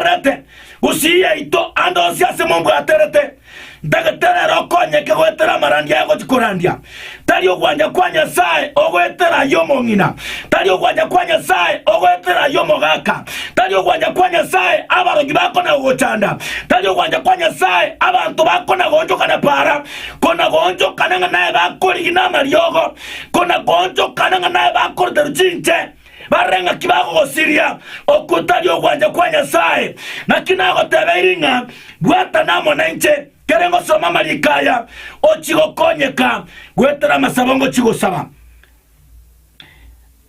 mondigererete, Gusii yaito ande onsi ase mombwaterete, ntagete rero okonyeke goetera amarandia aya gochia korandia. Tari ogwancha kwa Nyasae ogoetera ayio omong'ina, tari ogwancha kwa Nyasae ogoetera ayio omogaka, tari ogwancha kwa Nyasae abarogi bakona gogochanda, tari ogwancha kwa Nyasae abanto bakona goonchokana para, kona goonchokana ng'a naye bakorigina amariogo, kona goonchokana ng'a naye bakoruterwa chinche. Barore ng'aki bagogosiria, okwo tari ogwancha kwa Nyasae. Naki nagotebeiri ng'a bwatana amo nainche, kere ngosoma amariko aya, ochie gokonyeka goetera amasabo ngochia gosaba.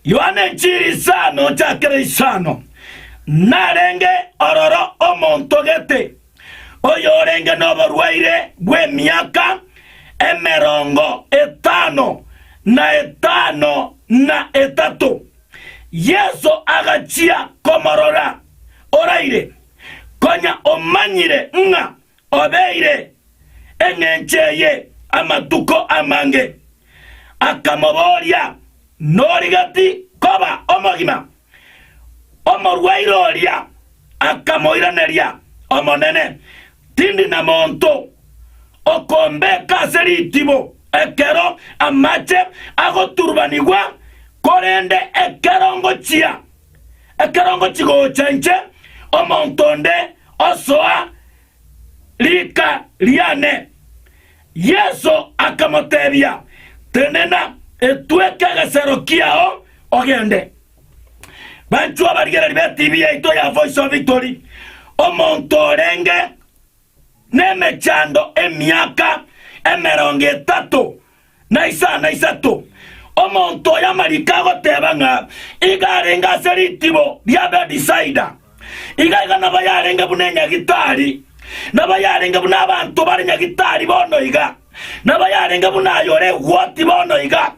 Yohana enchiri isano nchakere isano. Narenge ororo omonto gete, oyorenge noborwaire bw'emiaka emerongo etano na etano na etato. Yeso agachia komorora oraire, konya omanyire ng'a obeire engencho eye amatuko amange, akamoboria, Norigeti koba omogima? Omorwaire oria akamoiraneria, Omonene, tindi na monto okombeka ase ritibo ekero amache agoturubanigwa, korende ekero ngochia, ekero ngochia gocha inche, omonto onde osoa rika riane. Yeso akamotebia, Tenena, etweke egesero kiao, ogende. Banchwa abarigereria b'etibi yaito ya Voice of Victory, omonto orenge nemechando emiaka emerongo etato na isano na isato, omonto oyo amariko agoteba ng'a iga arenge ase ritibo ria Betisaida. Iga iga nabo yarenge buna enyagitari, nabo yarenge buna abanto bare nyagitari bono iga, nabo yarenge buna ayore egwoti bono iga,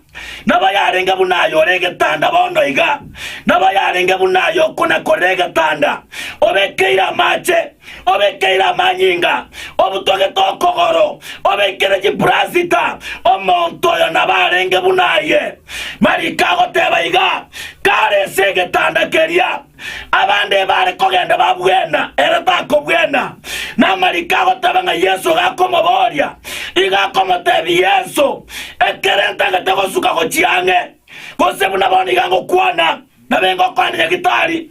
nabo yarenge buna ayore egetanda bono iga, nabo yarenge buna aye okona-korera egetanda, obekeire amache, obekeire amanyinga, obutogete okogoro, obekeire chiprasita, omonto oyo nabo arenge buna aye. Mariko agoteba iga, Kare ase egetanda keria, Abande bare kogenda babwena, ere takobwena. Namariko agoteba ng'a Yeso gakomoboria, igo akomotebia Yeso, Ekere ntagete gosuka gochia ang'e, gose buna bono iga ngokwana, nabe ngokwana nyagitari.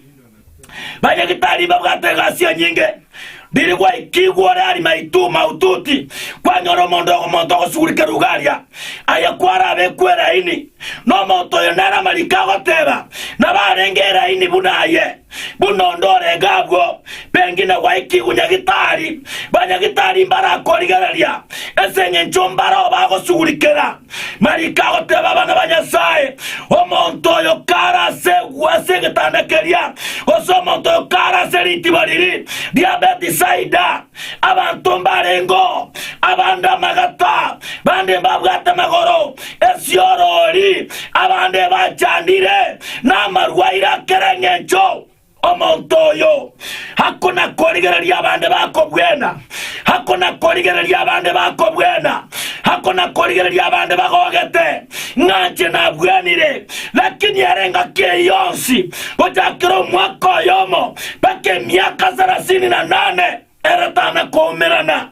Banyagitari mbabwate egasi enyinge. Riria gwaikigwe ore arimaitu maututi, kwanyora omonto omonto ogosugurika eruga aria, aye kwarabekwe eraini, nomonto oyo nere amariko agoteba, nabo arenge eraini buna aye, buna onde orenge abwo, pengine gwaikigwe nyagitari, banyagitari mbarakorigereria, ase engencho mbareo bagosugurikera. Mariko agoteba abana ba Nyasae, Omonto oyo kare ase ase egetanda keria, gose omonto oyo kare ase ritibo riri ria Betisaida, abanto mbarengeo, abande amagata, bande mbabwate amagoro, esiorori, abande bachandire namarwaire a kera engencho. Omonto oyo akona-korigereria abande bakobwena, akona-korigereria abande bakobwena, akona-korigereria abande bagogete, ng'a inche nabwenire. Lakini ere engaki eyio yonsi, gochakera omwaka oyomo mpaka emiaka sarasini na nane, ere tana koumerana.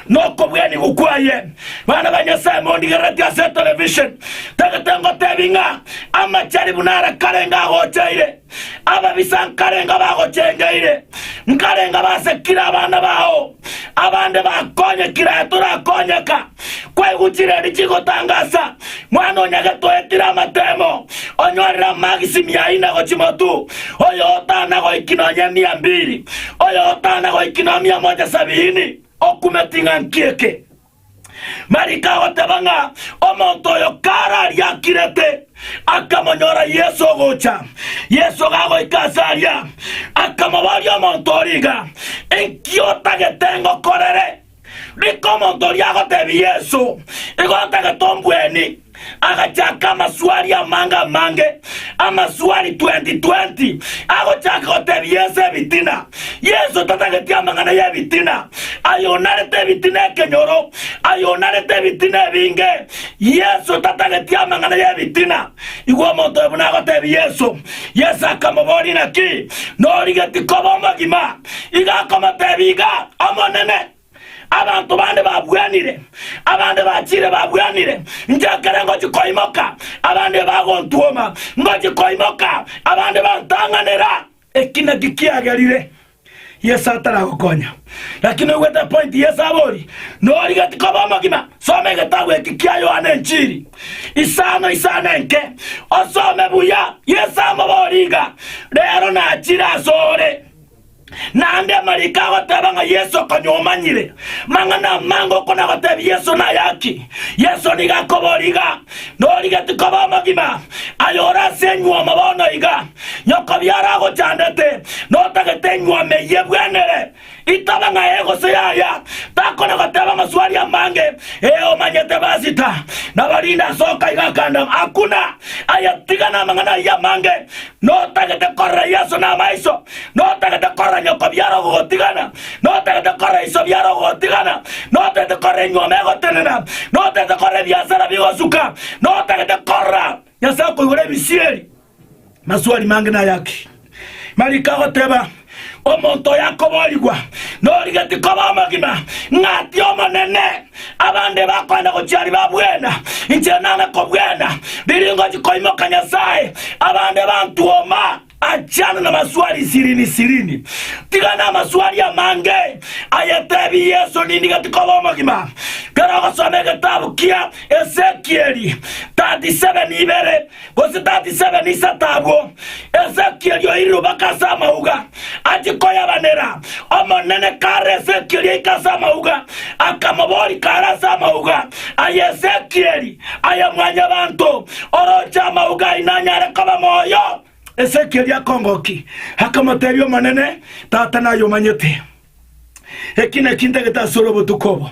nokobwanigwa kwaye. Bana ba Nyasae mondigereretie ase etelevision, tagete ngotebi ng'a amachari buna ara karenga agochaire, ababisa nkarenga bagochengeire, nkarenga basekire abana bao, abande bakonyekire aye torakonyeka. Kwaigwa chiredi chigotangasa, mwana onyagete oetire amatemo, onyorire amagisi mia ina gochia motu, oyo otana goiki nonya mia mbiri, oyo otana goiki nonya mia moja sabini. Okumeti ng'a nki eke? Mariko agoteba ng'a omonto oyo kare aria akirete, akamonyora Yeso ogocha. Yeso gagoika ase aria, akamoboria omonto oria iga, Inki otagete ngokorere? Rika omonto oria agotebia Yeso, Igo ntagete ombweni. Agachaka amaswali amange amange, amaswali 2020, agochaka gotebia Yeso ebitina. Yeso tatageti amang'ana y'ebitina. Aye onarete ebitina ekenyoro, aye onarete ebitina ebinge. Yeso tatageti amang'ana y'ebitina. Igwa omonto oyo buna agotebia Yeso. Yeso akamoboria, Naki norigeti koba omogima? Iga akomotebia iga, Omonene, abanto bande babwanire, abande bachire babwanire, inche ekere ngochia koimoka, abande bagontwoma, ngochia koimoka, abande bantang'anera. Eki nakio kiagerire Yeso ataragokonya. Lakini oigwete epointi Yeso aborie, Norigeti koba omogima? Soma egetabu eki kia Yohana Enchiri isano isano enke, osome buya. Yeso amoborie iga, Rero nachire asore. Naende amariko agoteba ng'a Yeso konya omanyire mang'ana amange okona gotebia Yeso nayaki. Yeso nigo akoboria iga, Norigeti koba omogima? Aye ore ase enyuomo bono iga, nyoko biara agochandete, notagete enyuomo eyio ebwenere. Itaba ng'a ee gose yaya. Takona goteba amaswali amange, Ee omanyete basita, nabarinde ase okaiga akandama. Akuna, aye tiga namang'ana ayio amange. Notagete korora Yeso namaiso, notagete korora nyoko biara ogogotigana, notagete korora iso biara ogogotigana, notagete korora enyuomo egotenena, notagete korora ebiasara bigosuka, notagete korora Nyasae okoigora ebisieri. Maswali mange nayaki. Mariko agoteba, Omonto oyo akoborigwa, Norigeti koba omogima? Ng'ati Omonene, abande bakoenda gochia aria babwena, inche nane kobwena, riria ngochia koimoka Nyasae, abande bantwoma. Achana namaswali isirini isirini, tiga namaswali amange, aye tebi Yeso nindigeti koba omogima. Kero ogosoma egetabu kia Ezekieli 37 ibere gose 37 isato abwo, Ezekieli oirirwe mpaka ase amauga, achie koyabanera. Omonene kare Ezekieli aike ase amauga, akamoboria kare ase amauga, Aye Ezekieli, aye Mwanyabanto, oroche amauga aino anyare koba moyo? Ezekieli akongokia, akamotebia Omonene, Tata naye omanyete. Eki naki ntagete asore obotuko obo.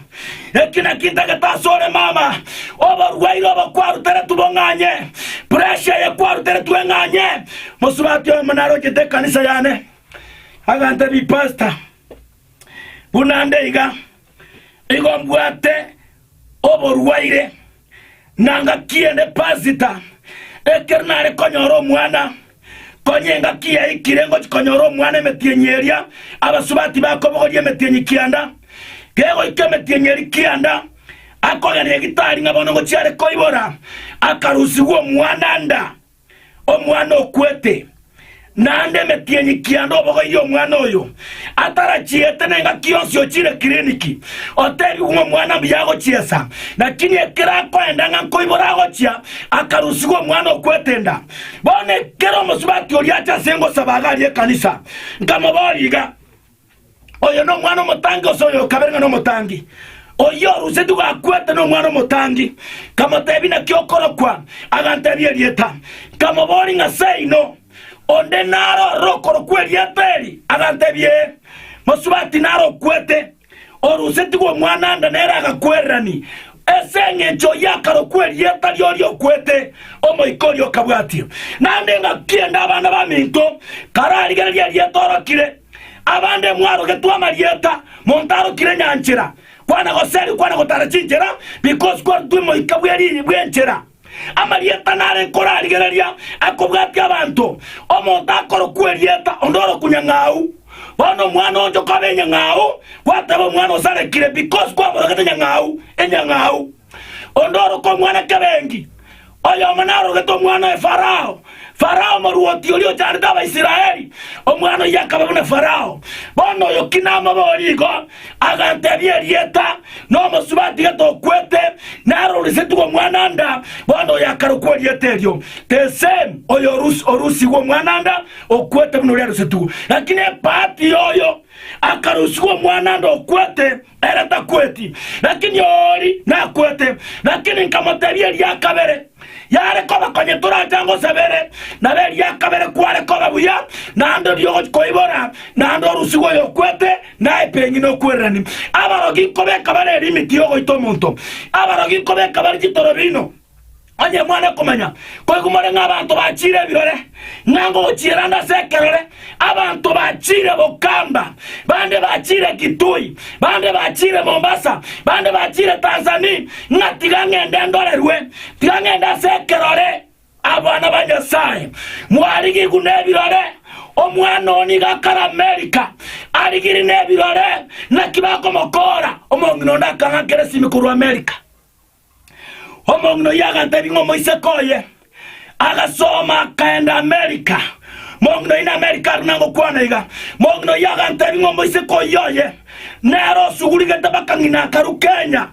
Eki naki ntagete asore mama. Oborwaire obo kwaruteretwe bong'anye. Pressure eye kwaruteretwe eng'anye. Mosubati oyomo narochete ekanisa yane. Agantebia pastor, buna nde iga, igo mbwate oborwaire na ngaki ende pastor, ekero nare konyora omwana, Konya engaki yaikire ngochia konyora omwana emetienyi eria abasubati bakobogoria emetienyi kianda. Kegoika emetienyi eria kianda, akogenda nyagitari ng'a bono ngochia are koibora, akarusigwa omwana nda, omwana okwete. Naende emetienyi kianda obogoirie omwana oyo, atarachiete nengaki yonsi ochire kiriniki, otebigwe ng'a omwana mbuya agochiesa, lakini ekero akoenda ng'a nkoibora agochia, akarusigwa omwana okwete enda. Bono ekero omosubati oria acha ase ngosaba iga aria ekanisa, nkamoboria iga, Oyo nomwana omotangi gose oyo okabere ng'a nomotangi? Oyio orusetie gakwete nomwana omotangi. Nkamotebia, Naki okorokwa? Agantebia erieta. Nkamoboria ng'a seino onde naro ororo okorokwa erieta eri? Agantebia, Ee, mosubati naro okwete. Orusetigwe omwana nda nere agakwererani, ase engencho oyio akarokwa erieta ri'oria okwete, omoika oria okabwatia. Naende engaki ende abana baminto kararigererie erieta orokire, abande mwarogetwe amarieta, monto arokire nyanchera, kwana goseri kwana gotara chinchera, because kwarutwe omoika bw'enchera. Amarieta nare nkorarigereria akobwatia abanto, omonto akorokwa erieta, onde orokwa Nyang'au. Bono omwana onde okoba enyang'au, gwateba omwana osarekire because kwamorogete Nyang'au, enyang'au. Onde orokwa omwana Kebengi, oyomo narogete omwana oye Farao, Farao omoruoti oria ochandete Abaisraeli, omwana oyio akaba buna Farao. Bono oyo ki namoborie igo, Agantebia erieta, nomosubati gete okwete, naro orusetigwe omwana nda, bono oyo akarokwa erieta erio. The same oyo orusigwe omwana nda, okwete buna oria arusetigwe. Lakini ebahati y'oyo akarusigwa omwana nda okwete, ere takweti, lakini ori nakwete. Lakini nkamotebia eria kabere, Yare koba konye torancha ngosabere, nabo eria kabere kware koba buya, naende oria ogochia koibora, naende orusigwe oyokwete, na epeng'ina okwererani. Abarogi nkobeka bare elimiti y'ogoita omonto, abarogi nkobeka bare chitorobino. Onye mwane komanya, koigwa more ng'a abanto bachiire ebirore, ng'a ngogochiera ande ase ekerore, abanto bachiire Bokamba, bande bachiire Kitui, bande bachiire Mombasa, bande bachiire Tanzania, ng'a tiga ng'ende ndorerwe, tiga ng'ende ase ekerore. Abana ba Nyasae, mwarigigwe nebirore. Omwana oo nigo akare Amerika, arigiri nebirore, naki bakomokoora? Omong'ina onde akang'akera esimi korwa Amerika. Omong'ina oyio agantebia ng'a omoiseke oye agasoma akaenda Amerika. Mong'ina oyio na Amerika aria nagokwana iga. Mong'ina oyio agantebia ng'a omoiseke oyio oye nere osugurigete mpaka ng'ina akarwa Kenya.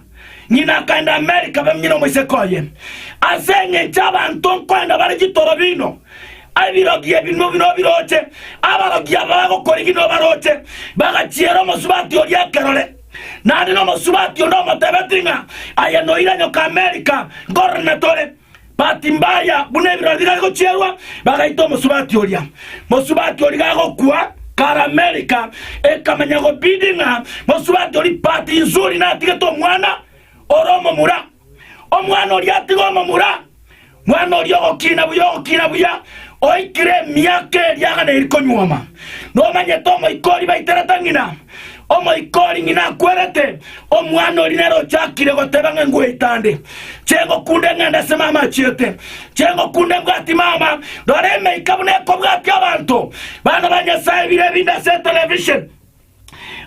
Ng'ina akaenda Amerika bamenye nomoiseke oye. Ase engencho abanto nkoenda bare chitorobino, ebirogi ebi nobiroche, abarogi aba bagokorigi nobaroche, bagachiera omosubati oria ekerore. Naende nomosubati onde omotebetie ng'a aye noira nyoka Amerika, nkororana tore. Bahati mbaya buna ebirori bigari gochierwa, bagaita omosubati oria. Mosubati oria gagokwa kare Amerika, ekamanya gobidi ng'a mosubati oria bahati nzuri natigete omwana ore omomura. Omwana oria atiga omomura, mwana oria ogokina buya ogokina buya, oikire emiaka eria aganeiri konyuoma. Nomanyete omoika oria baiterete ng'ina, omoika oria ng'ina akwerete, omwana oria nere ochakire goteba ng'a ngweita nde. Nche ngokunde ng'ende ase mama achiete, nche ngokunde mbwati mama. Rora emeika buna ekobwatia abanto, bana ba Nyasae ebiro ebinde ase etelevision.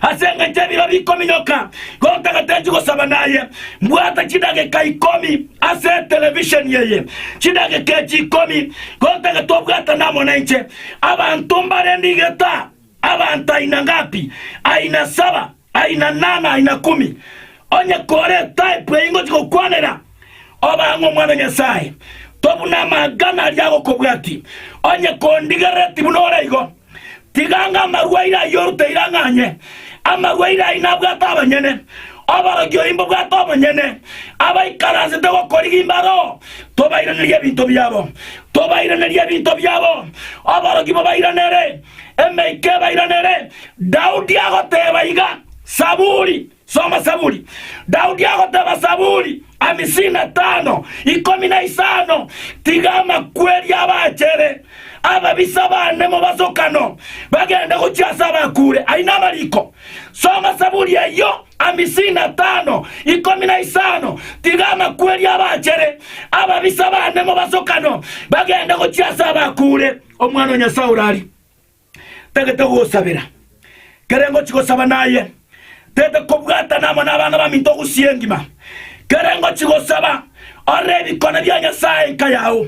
Ase engencho ebiro bikominyoka, gontagete nchi gosaba naye, mbwata chidageka ikomi ase etelevisheni eye, chidageka echi ikomi, gontagete obwatane amo nainche. Abanto mbare ndigeta, abanto aina ngapi? Aina saba, aina nana, aina kumi. Onye kore etype eyio ngochi gokwanera, obe ang'e Omwana o Nyasae, tobuna amagana aria agokobwati. Onye kondigerereti buna ore igo, Tiga anga amarwaire ayio oruteire ang'anye, amarwaire ayio nabwate abanyene, oborogi oyio mbobwate obonyene, abaikaransete gokorigia imbaro, tobairanerie ebinto biabo, tobairanerie ebinto biabo, oborogi bobairanere, emeika ebairanere. Daudi agoteba iga, Saburi. Soma Saburi. Daudi agoteba Saburi amisini na tano, 15, Tiga amakweri abachere, ababisa bane mobasokano, bagende gochia ase abakure. Ayio namariko. Soma Saburi eyio amisini na tano, 15, Tiga amakweri abachere, ababisa bane mobasokano, bagende gochia ase abakure. Omwana o Nyasae orari. Tagete gogosabera, kere ngochia gosaba naye, tagete kobwatana amo nabana baminto gusii engima, kere ngochia gosaba ore ebikone bia Nyasae enka yao,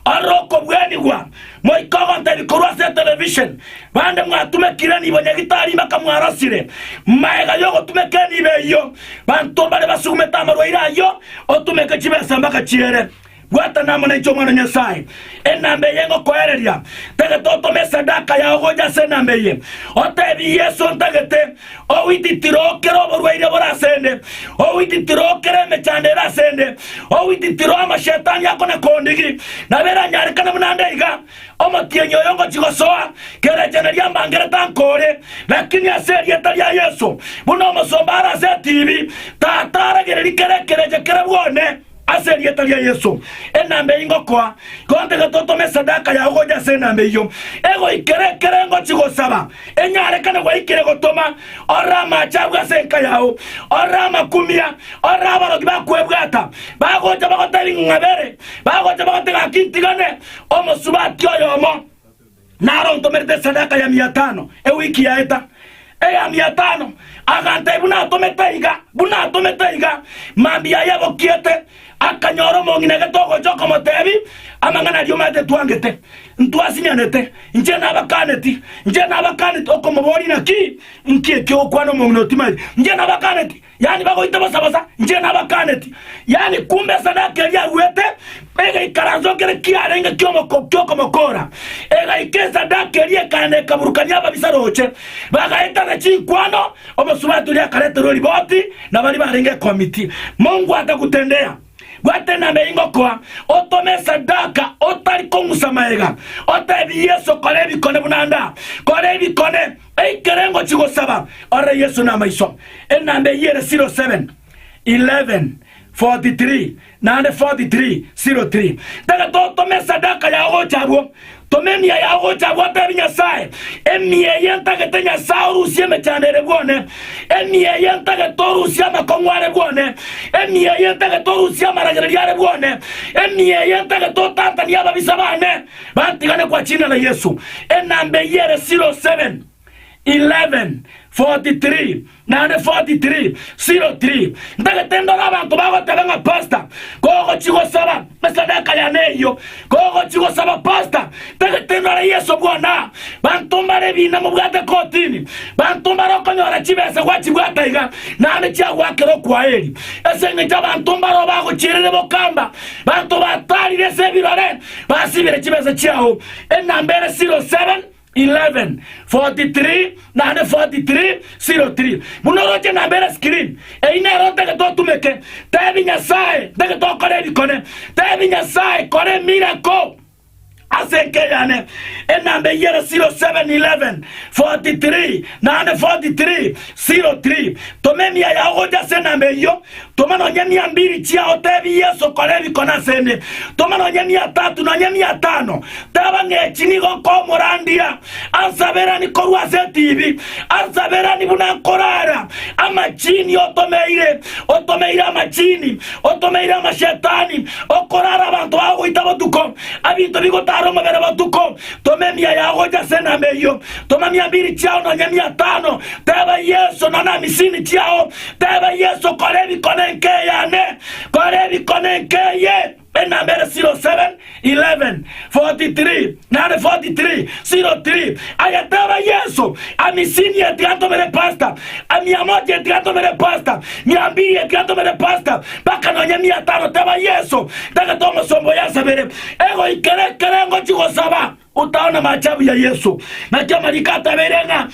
ore okobwenigwa, moika ogontebia korwa ase etelevision, bande mwatumekire enibo nyagitari mpaka mwarosire, maega yogotumeka enibo eyio, banto mbare basugumete amarwaire ayio, otumeke chibesa mpaka chiere. Bwatana amo nainche Omwana o Nyasae, enamba eye ngokoereria. Ntagete otome esadaka yao gocha ase enamba eye. Otebi Yeso ntagete ogoititire okere oborwaire bore asende, ogoititire okere emechando ere asende, ogoititire amashetani akona kondigi. Nabo eranyarekane buna nde iga, omotienyi oyo ngochi gosoa, kerecha naria mbangerete ankore, lakini ase erieta ria Yeso, buna omosomba are ase etibi, Tata aragererie kera ekerecha kere bwone. Ase erieta ria Yeso, enamba eyio ngokoa, gontagete otome esadaka yao gocha ase enamba eyio. Egoikera ekerengo chigosaba, enyarekane gwaikire gotoma, ore amache abwo ase enka yao, ore amakumia, ore abarogi bakwebwata, bagocha bagotebi ng'a ng'abere, bagocha bagoteba gaki ntigane, omosubati oyomo. Naro ntomerete esadaka ya mia tano ewiki yaeta, eya mia tano. Agantebia buna atomete iga, buna atomete iga. Mambia aye abokiete, akanyora omong'ina egete ogocha okomotebia, Amang'ana aria omanyete twangete, ntwasinyanete, inche nabakaneti, inche nabakaneti. Okomoboria naki, nki ekio ogokwana omong'ina otimaeti? Inche nabakaneti. Yaani bagoita bosa bosa, inche nabakaneti. Yaani kumbe esadaka eria aruete egeikaranso kere kiarenge ki'okomokora. Egaika esadaka eria ekaenda ekaburukania ababisa roche, bagaetana chinkwano, omosubati oria akareterwa eriboti na baria barenge ekomiti. Mungu atakutendea. Bwata enamba eyio ngokoa, otome esadaka otari kong'usa magega, otebi Yeso kora ebikone buna nda, kora ebikone. Ekere ngochia gosaba, ore Yeso namaiso. Enamba eyio ere 07 11 43 naende 43 03. Ntagete otome esadaka yao gocha abwo. Toma emia yao gocha agwo otebi Nyasae, Emia eye ntagete Nyasae orusie emechando ere bwone, emia eye ntagete orusie amakong'u are bwone, emia eye ntagete orusie amaragererio are bwone, emia eye ntagete otantanie ababisa bane bantigane kwa china la Yesu. Enamba eyio ere 07 11 43 naende 43 03. Ntagete ndore abanto bagoteba ng'a pastor kogochi gosaba esadaka yane eyio, kogochi gosaba pastor ntagete ndore Yeso bwana. Banto mbare ebina mobwate kotini, banto mbare okonyora chibesa gwachibwata iga naende chiagoakera okwaeri. Ase engencho abanto mbare obagochierere bokamba, banto batarire ase ebirore basibire chibesa chiao. Enamba ere 07 11, 43 naende 43, 03. Buna oroche namba ere screen, eyio nero ntagete otumeke. Tebi Nyasae, ntagete okore ebikone. Tebi Nyasae, kora emiracle ase enka eyane. Enamba eyio ere 07 11, 43 naende 43, 03. Toma emia yao gocha ase enamba eyio. Toma nonya mia mbiri chiao, tebi Yeso, kora ebikone asende. Toma nonya mia tatu, nonya mia tano, teba ng'a echi nigo nkomorandia. Ansaberani korwa ase etibi, ansaberani buna nkorara. Amachini otomeire, otomeire amachini, otomeire amashetani, okorara abanto bagoita botuko, abinto bigotara omobere botuko. Toma emia yao gocha ase enamba eyio, toma mia mbiri chiao nonya mia tano, teba Yeso, nonya amisini chiao, Teba Yeso, kora ebikone nkeyane, kora ebikone nkeye. Enamba ere 07 11 43 naende 43 03. Aye teba Yeso, amisini etiga ntomere pastor, mia moja etiga ntomere pastor, mia mbili etiga ntomere pastor, mpaka nonye mia tano. Teba Yeso, ntagete omosomba oyo ansabere, egoikera ekerengo chigosaba, otaona maajabu ya Yeso. Naki amariko atabeire ng'a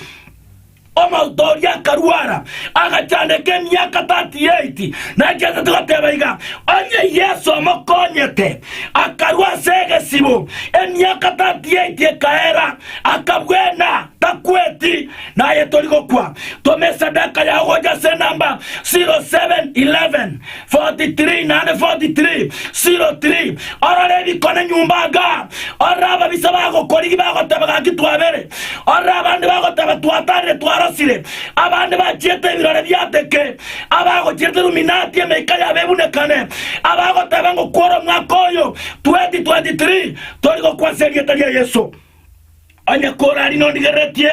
Omouto oria akarwara, agachandeka emiaka 38. Naki ase togoteba iga, onye Yeso amokonyete akarua ase egesibo emiaka 38 ekaera, akabwena, takweti, naye tori gokwa. Toma esadaka yao gocha ase enamba 07 11 43 naende 43 03. Orore ebikone nyumba igaa, orore ababisa bagokorigia bagoteba gaki twabere, orore abande bagoteba twatarire twarosire, abande bachiete ebirore biateke, abagochiete Luminati emeika yabo ebunekane, abagoteba ngokwora omwaka oyo 2023 tori gokwa ase erieta ria Yeso. Onye korari nondigereretie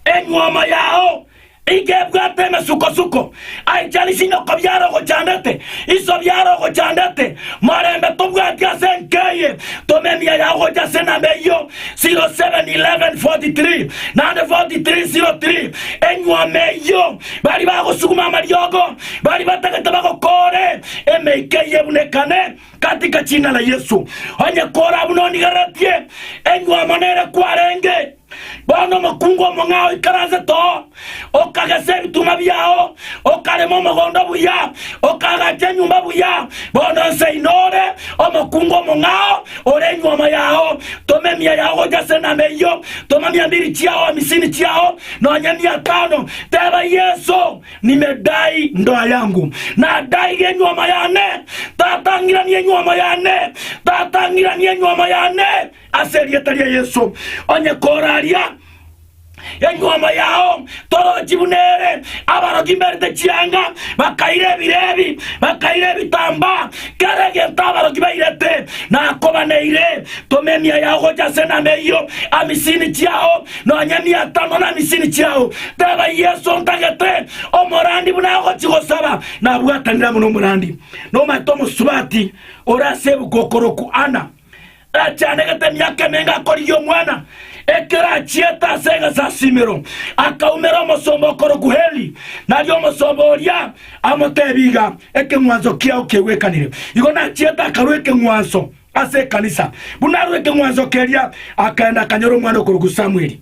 enyuomo yao, iga ebwate emesuko-suko, aicharisie nyoko biara ogochandete, iso biara ogochandete, morembe tobwati ase enka eye, toma emia yao gocha ase enamba eyio, 07 11 43 naende 43 03, enyuomo eyio, baria bagosuguma amariogo, baria batagete bagokore, emeika eyio ebunekane. Katika china la Yesu. Onye kora buna onigereretie, enyuomo nere kwarenge. Bono omokungu omong'ao oikaransete oo, okagesa ebituma biao, okarema omogondo buya, okaagacha enyomba buya. Bono nse inore omokungu omong'ao ore enyuomo yao. Toma emia yao gocha ase enamba eyio, toma mia mbiri chiao, amisini chiao, nonya mia tano. Teba Yeso, Nimedai ndoa yangu, nadaiga enyuomo yane, Tata ng'iranie enyuomo yane, Tata ng'iranie enyuomo yane, ase erieta ria Yeso. Onye koraria enyuomo yao, torochi buna ere, abarogi mberete chianga, bakaira ebirebi, bakaira ebitambaa, kera egento abarogi bairete, nakobaneire. Toma emia yao gocha ase enamba eyio, amisini chiao, Nonya emiatano na amisini chiao. Teba Yeso, Ntagete omorandi buna agochia gosaba. Nabwatanire amo nomorandi. Nomanyete omosubati ore ase ebuku okorokwa Ana, achandegete emiaka emenge akorigia omwana. Ekero achiete ase egesasimero, akaumera omosomba okorokwa Heli. Nario omosomba oria amotebia iga, Ekeng'wanso kiao kiegwekanire. Igo nachiete akarua ekeng'wanso. Ase ekanisa, buna arue ekeng'wanso keria, akaenda akanyora omwana okorokwa Samweli.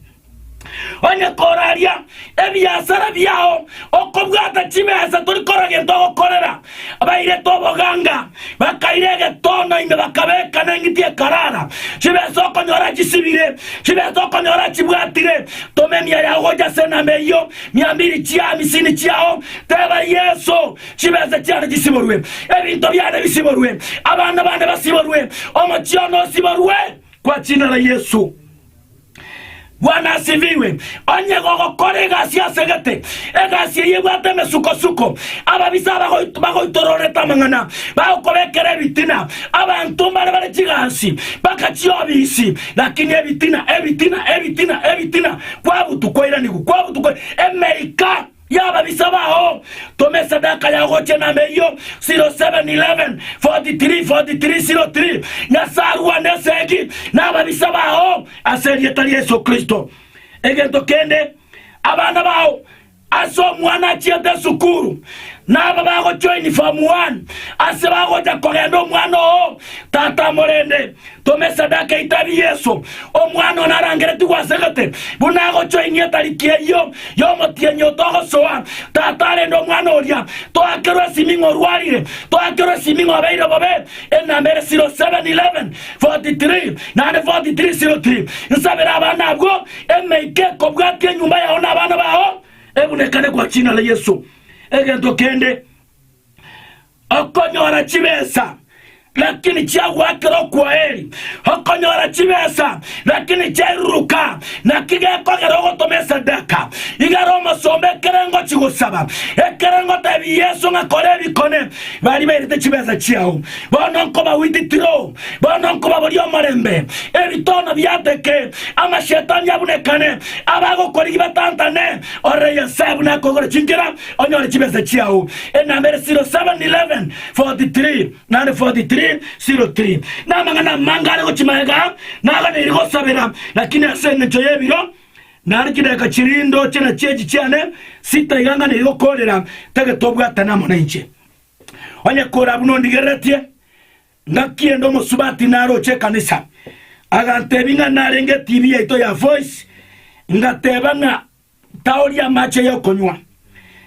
Onye koraria ebiasara biao okobwata chibesa tori korora gento ogokorera, bairete oboganga, bakaira egetono ime bakabeka neng'iti ekarara, chibesa okonyora chisibire, chibesa okonyora chibwatire, toma emia yao gocha ase enamba eyio, mia mbiri chia amisini chiao, teba Yeso, Chibesa chiane chisiborwe, ebinto biane bisiborwe, abana bane basiborwe, omochie one osiborwe. Kwa jina la Yesu. Bwana asifiwe. Onye gogokora egasi ase gete, egasi eyio ebwate emesuko-suko, ababisa abagoit- bagoitororete amang'ana, bagokobekera ebitina, abanto mbare bare chigasi, mpaka chiobisi, lakini ebitina, ebitina, ebitina, ebitina, kwabutu kwairanigwa, kwabutu kwa emeika y'ababisa bao. Toma esadaka yao gochia enamba eyio, 0711 43 43 03. Nyasae arwane esegi nababisa bao ase erieta ria Yeso Kristo. Egento kende, abana bao ase omwana achiete esukuru, naba bagojoin form one, ase bagocha kogenda omwana oo, tata amorende. Toma esadaka etabi Yeso, omwana one arangeretigwe ase gete, buna agochoinia etariki eyio y'omotienyi otogosoa. Tata arende omwana oria, toakerwe esimi ng'a orwarire, toakerwe esimi ng'a obeire bobe. Enamba ere 0711 43 naende 43 03. Nsabere abana abwo, emeika ekobwatia enyomba yao na abana bao ebunekane kwa china ria Yeso. Egento kende. Okonyora chibesa, lakini chiagoakera okwaeri, okonyora chibesa, lakini chiairuruka, naki gekogera ogotoma esadaka? Igare omosomba ekerengo chigosaba, ekerengo tebi Yeso ng'a kora ebikone, baria bairete chibesa chiao. Bono nkobawititire oo, bono nkobaboria omorembe, ebitono biateke, amashetani abunekane, abagokorigia batantane, orore Nyasae buna akogora chinchera Onyore chibesa chiao. Enamba ere 0711 43 naende 43 03. Namang'ana amange are gochia magega naganeiri gosabera, lakini ase engencho y'ebiro naende chidakika chiria ndoche nachio echi chiane sita iga nganeiri gokoorera, tagete obwatane amo nainche. Onye kore buna ondigereretie, ngaki ende omosubati naroche ekanisa, agantebia ng'a narenge etibi yaito ya Voice, ngateba ng'a Taoria amache y'okonywa,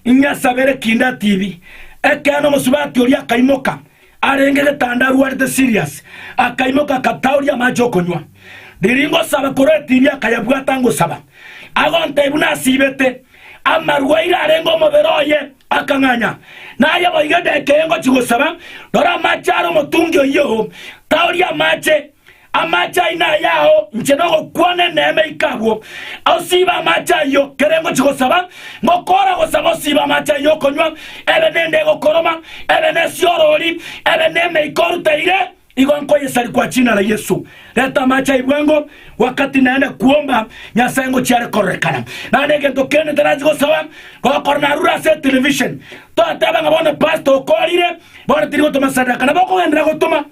inyasabere kinde atibi. Ekeene omosubati oria akaimoka, arenge getanda arwarete serious, akaimoka akataoria amache okonywa. Riria ngosaba korwa etibi akayabwata ngosaba. Agontebia buna asibete amarwaire arenge omobere oye, akang'anya. Naye boigo edeka eye ngochia gosaba, rora amache are omotungi oyio, taoria amache. Amache aino ayao, inche nogokwana eneema ike abwo. Osiibe amache ayio, kere ngochia gosaba, ngokora gosaba osiibe amache ayio okonywa, ebe nende egokoroma, ebe nesiorori, ebe nemeika oruteire, igo nkoyesaria kwa china la Yesu. Reta amache ayio bwango, wakati naende kuomba, Nyasae ngochia are kororekana. Naende egento kende ntarachi gosaba, gokora narure ase etelevision, toteba ng'a bono pastor okorire, bono tiri gotoma sadaka. Nabo okogenderera gotoma.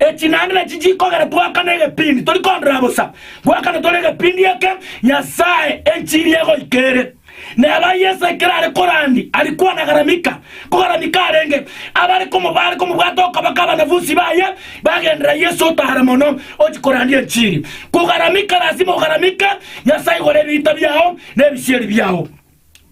Echi naende nachi chikogera twakane egepindi, tori kondora bosa, goakana tore egepindi eke Nyasae enchiri egoika ere. Neba Yeso ekero are korandi arikwana garamika, kogaramika arenge, abare komobare komobwata okoboko abanafunsi baye bagenderera Yeso otara mono ochi korandia enchiri. Kogaramika lasima ogaramike, Nyasae aigore ebiita biao na ebisieri biao.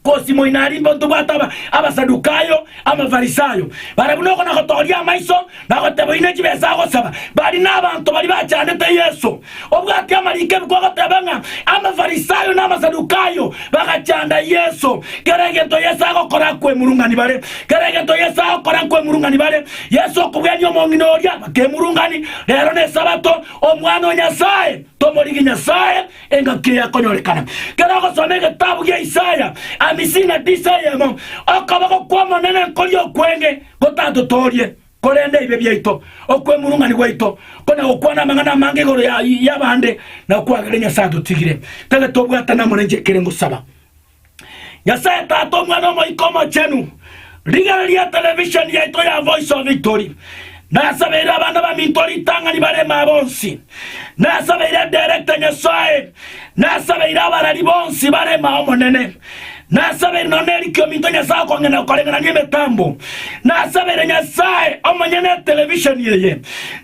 Gose moino aria ntobwate Abasadukayo, Amafarisayo, barabwo noko na gotoria amaiso na goteba oyio ne chibesa agosaba. Baria nabanto baria bachandete Yeso. Obwate amariko ebuku agoteba ng'a Amafarisayo na Amasadukayo bagachanda Yeso. Kera egento Yeso agokora nkwemurungani bare. Kera egento Yeso agokora nkwemurungani bare. Yeso okobwenia omong'ina oria, bakemurungani. Rero nesabato, Omwana o Nyasae, tomorigie Nyasae. Engaki eye akonyorekana kera ogosoma egetabu gia Isaya 59 eyemo, Okoboko kw'Omonene nkoria okwenge gotatotoorie, korende ebibe biaito, okwemurungania gwaito, kona gokwana amang'ana amange igoro y'abande, na okwagera Nyasae atotigire. Tari tobwatane amo nenche ekere ngosaba. Nyasae Tata, Omwana, Omoika Omochenu, rigereria etelevisheni yaito ya Voice of Victory. Nasabeire abana baminto ritang'ani bare maa bonsi. Nasabeire director Nyasae. Nasabeire abarari bonsi bare maa Omonene. Nasabeire nonya neriki ominto Nyasae okong'ina koreng'anania emetambo. Nasabeire Nyasae omonyene etelevisheni eye.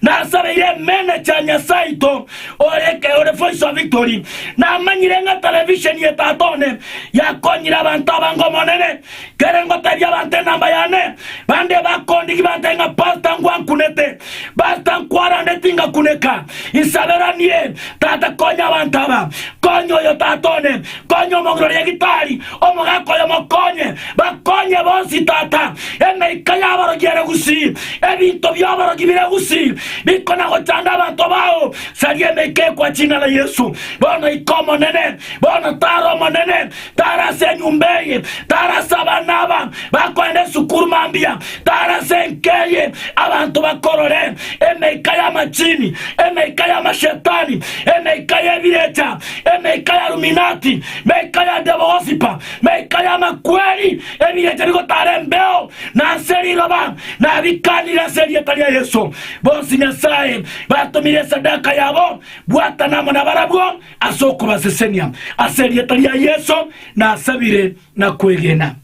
Nasabeire emanager Nyasae oito ore ore Voice of Victory. Namanyire ng'a television ye tata one yakonyire abanto abange Omonene. Kere ngotebia abanto enamba yane, bande bakondigi bantebie ng'a pastor ngwankunete, pastor nkwarandeti ngakuneka. Insaberanie, tata konya abanto aba, konya oyo tata one, konya omong'ina oria gitari, omogaka oyo mokonye, bakonye bonsi tata. Emeika y'abarogi ere. Gusii, ebinto bi'oborogi bire Gusii bikona gochanda abanto bao, saria emeika ekwa ching'ana Yesu. Bono ika Omonene, bono tara Omonene, tara ase enyomba eye, tara ase abana aba bakoenda esukuru mambia, tara ase enka eye, abanto bakorore emeika y'amachini, emeika y'amashetani, emeika y'ebirecha, emeika ya Luminati, meika ya Devil-worshiper, meika y'amakweri, ebirecha bigotara embeo, na ase riroba, nabikanire ase erieta ria Yeso. Bonsi Nyasae batomire esadaka yabo, bwatana amo nabarabwo ase okobasesenia. Ase erieta ria Yeso nasabire na kwegena.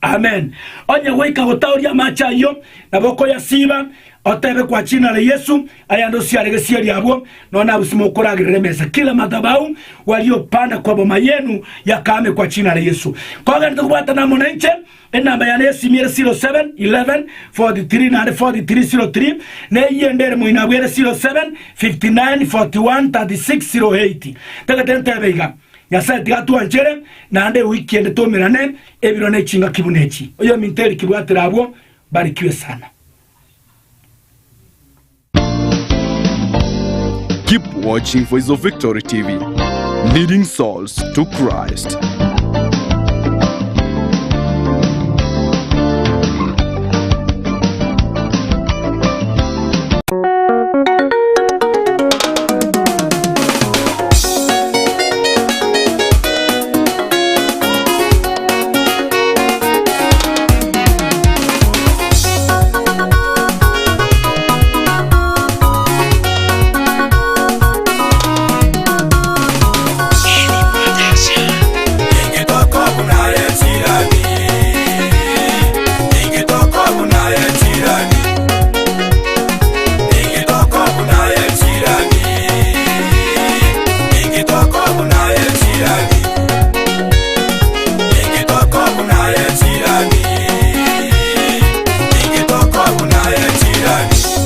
Amen. Onye goika gotaoria amache ayio, nabo okoyasiba, otebe kwa china la Yesu, ayande osiare gesieri abwo, nonya nabusima okoragerera emesa. Kila madhabahu waliopanda kwa boma yenu yakaame kwa china la Yesu. Kogenderete kobwatana amo nainche, enamba yane y'esimi ere 07 11 43 naende 43 03, na eyio ende ere moino abwo ere 07 59 41 36 08. Tagete ntebe iga, Nyasae tiga atwanchere, naende ewiki ende toumerane ebiro ne chingaki buna echi. Oyominto Eric bwatera abwo, barikiwe sana. Keep watching Voice of Victory TV, leading souls to Christ.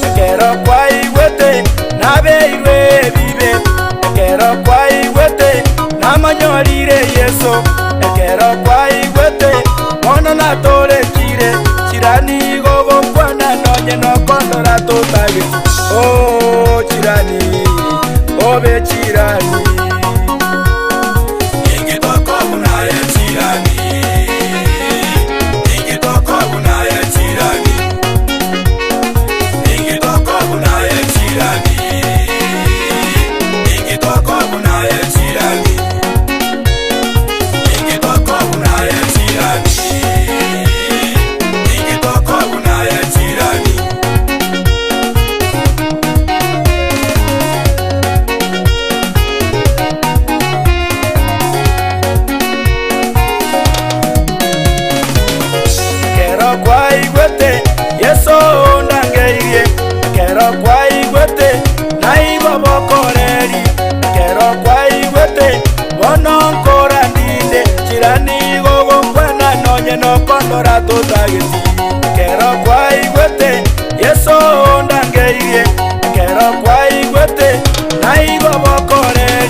Ekero kwaigwete nabeirwe ebibe, ekero kwaigwete namonyorire Yeso, ekero kwaigwete bono natorekire, chira nigo gokwana nonye nokondora totageti. Oh.